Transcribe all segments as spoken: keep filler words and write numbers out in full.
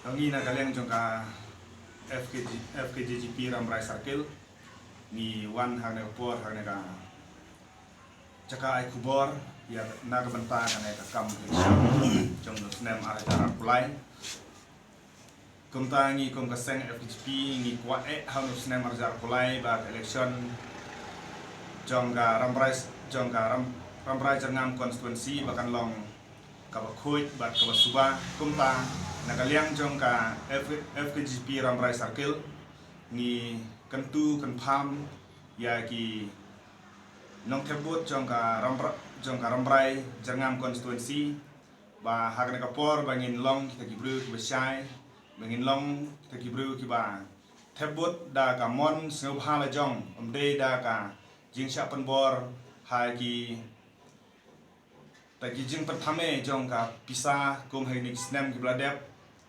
Ngi na ka liang jong ka F K G, F K G G P Rambrai Circle, ngi wan ha kane ka por, ha kane ka jaka ai khubor ïa na ka bynta kane ka kam election jong u snem ar hajar arphew lai. Kumta ngi kum ka seng F K G G P ngi kwah eh ha u snem ar hajar arphew lai ba ka election jong ka Rambrai, jong ka Ram, Rambrai Jyrngam constituency ba kan long kaba khuid bad kaba suba. Kumta na ka liang jong ka F, F K G G P Rambrai Circle, ngi kyntu kynpham ïa ki nongthep vote jong ka Rambra, jong ka Rambrai Jyrngam constituency, ba ha kane ka por ba ngin long kita ki briew kiba shai, ba ngin long kita ki briew kiba thep vote da ka mon sngewbha la jong, ym dei da ka jingshah pynbor ha ki, da ki jingpynthame jong ka pisa kum ha kine ki snem kiba la dep.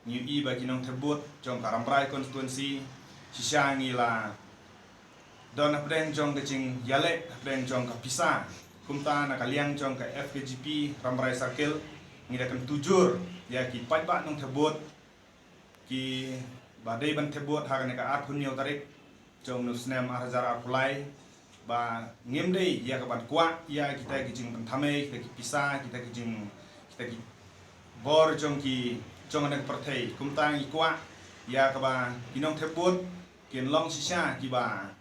Ngi ïohi ba ki nongthep vote jong ka Rambrai constituency shisha ngi la don hapdeng jong ka jingïaleh hapdeng jong ka pisa. Kumta na ka liang jong ka F K G P Rambrai Circle, ngi da kyntu jur ïa ki paidbah nongthep vote kiba dei ban thep vote ha kane ka arphew hynñiew tarik jong u snem ar hajar arphew lai, ba ngim dei ïa ka ban kwah ïa kita ki jingpynthame, kita ki pisa, kita ki jing, kita ki bor jong ki, jong kane ka pyrthei. Kumta ngi kwah ïa kaba ki nongthep vote kin long shisha kiba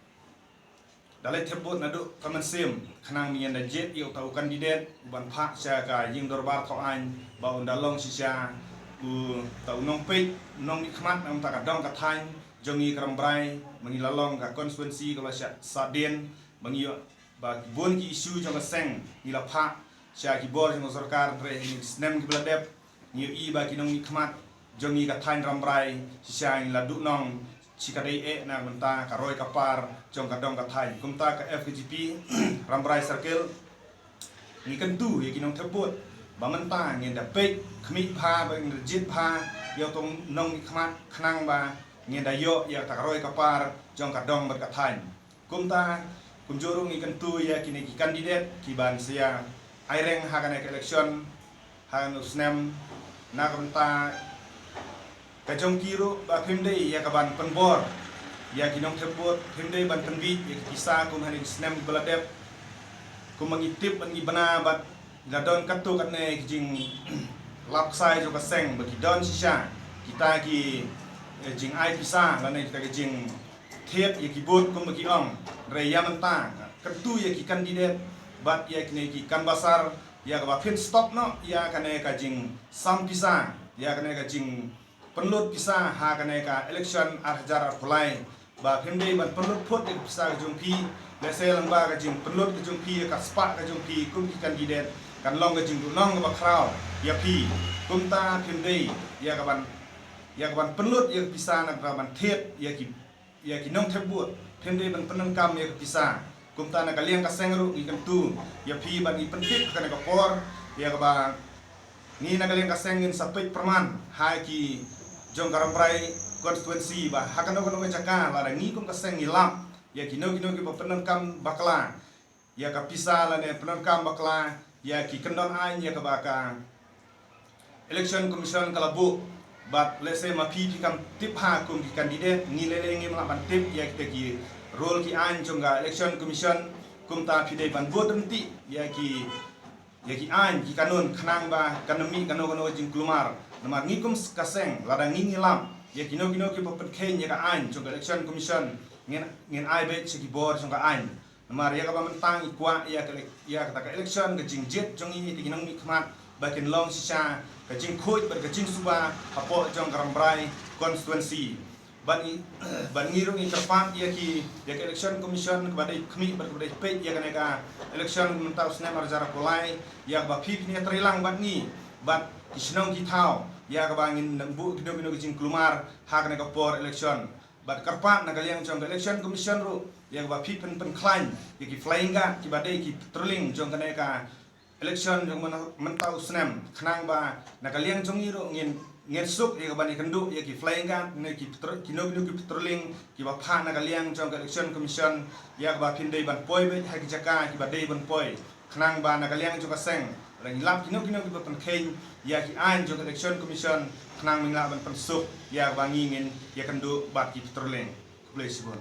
da leit thep vote naduh ka mynsiem, khnang ba ngin da jied ïa uta u candidate u ban phah sha ka ïing dorbar thaw aiñ, ba un da long shisha uta u nongpeit, u nongmihkhmat na ka bynta ka dong ka thaiñ jong ngi ka Rambrai, ba ngi la long ka constituency kaba la shah sahdien, ba ngi ïoh ba bun ki issue jong ka seng ngi la phah sha ki bor jong ka sorkar, hynrei ha kine ki snem kiba la dep ngi ïohi ba ki nongmihkhmat jong ngi ka thaiñ Rambrai shisha ngi la duhnong shi ka dei eh na ka bynta ka roi ka par jong ka dong ka thaiñ. Kumta ka F K G P Rambrai Circle ngi kyntu ïa ki nongthep vote ba mynta ngin da peit khmih bha, ba ngin da jied bha ïa uta u nongmihkhmat, khnang ba ngin da ïoh ïa ka roi ka par jong ka dong bad ka thaiñ. Kumta kumjuh ruh ngi kyntu ïa kine ki candidate kiban sa ïa aireng ha kane ka election ha kane u snem, na ka bynta ka jong ki ruh ba phim dei ïa ka ban pynbor ïa ki nongthep vote, phim dei ban pynbiej ïa ki pisa kum ha kine ki snem ba la dep. Kumba ngi tip bad ngi bna bad la don katto katne ki jinglap ksai jong ka seng ba ki don shisha kita ki, eh, jingai pisa lane kita ki jingthied ïa ki vote kumba ki ong. Hynrei ïa mynta kyntu ïa ki candidate bad ïa kine ki canvasser ïa kaba phin stop noh ïa kane ka jingsam pisa, ïa kane ka jingpynlut pisa ha kane ka election ar hajar arphew lai. Ba phim dei ban pynlut phut ïa ka pisa ka jong phi, lehse lyngba ka jingpynlut ka jong phi ïa ka spah ka jong phi kum ki candidate kan long ka jingduhnong kaba khraw ïa phi. Kumta phim dei ïa ka ban, ïa ka ban pynlut ïa ka pisa na ka ban thied ïa ki, ïa ki nongthep vote, phim dei ban pyndonkam ïa ka pisa. Kumta na ka liang ka seng ruh ngi kyntu ïa phi ban ngi pyntip ha kane ka por ïa kaba ngi na ka liang ka seng ngin sa peit pyrman ha ki jong ka Rambrai constituency ba ha kano kano ka jaka lada ngi kum ka seng ngi lap ïa kino kino kiba pyndonkam bakla ïa ka pisa lane pyndonkam bakla ïa ki kyndon aiñ ïa kaba ka Election Commission ka la buh. Bad lehse ma phi phi kam tip ha kum ki candidate, ngi lei lei ngim lah ban tip ïa kita ki rule ki aiñ jong ka Election Commission. Kumta phi dei ban bud ryntih ïa ki, ïa ki aiñ ki kanun khnang ba kan ym mih kano kano ka jingkulmar. Namar ngi kum ka seng lada ngi ngi lap ïa kino kino kiba pynkheiñ ïa ka aiñ jong ka Election Commission, ngin, ngin ai beit sha ki bor jong ka aiñ. Namar ïa kaba mynta ngi kwah ïa ka, ïa kata ka election, ka jingjied jong ngi, ïa ki nongmihkhmat ba kin long shisha ka jingkhuid bad ka jingsuba hapoh jong ka Rambrai constituency. Bad ngi, bad ngi ruh ngi kyrpad ïa ki, ïa ka Election Commission kaba dei khmih bad kaba dei peit ïa kane ka election mynta u snem ar hajar arphew lai, ïa kaba phi phin ïatreilang bad ngi bad ki shnong ki thaw ïa kaba ngin ym buh kino kino ka jingkulmar ha kane ka por election. Bad kyrpad na ka liang jong ka Election Commission ruh ïa kaba phi phin pynkhlaiñ ïa ki flying guard kiba dei ki patrolling jong kane ka election jong mynta, mynta u snem, khnang ba na ka liang jong ngi ruh ngin, ngin suk ïa kaban ïakynduh ïa ki flying guard ne ki patro-, kino kino ki patrolling kiba phah na ka liang jong ka Election Commission, ïa kaba phin dei ban poi beit ha ki jaka kiba dei ban poi. Khnang ba na ka liang jong ka seng, lada ngi lap kino kino kiba pynkheiñ ïa ki aiñ jong ka Election Commission, khnang ba ngin lah ban pynsuk ïa kaba ngi ngin ïakynduh bad ki patrolling. Khublei shibun.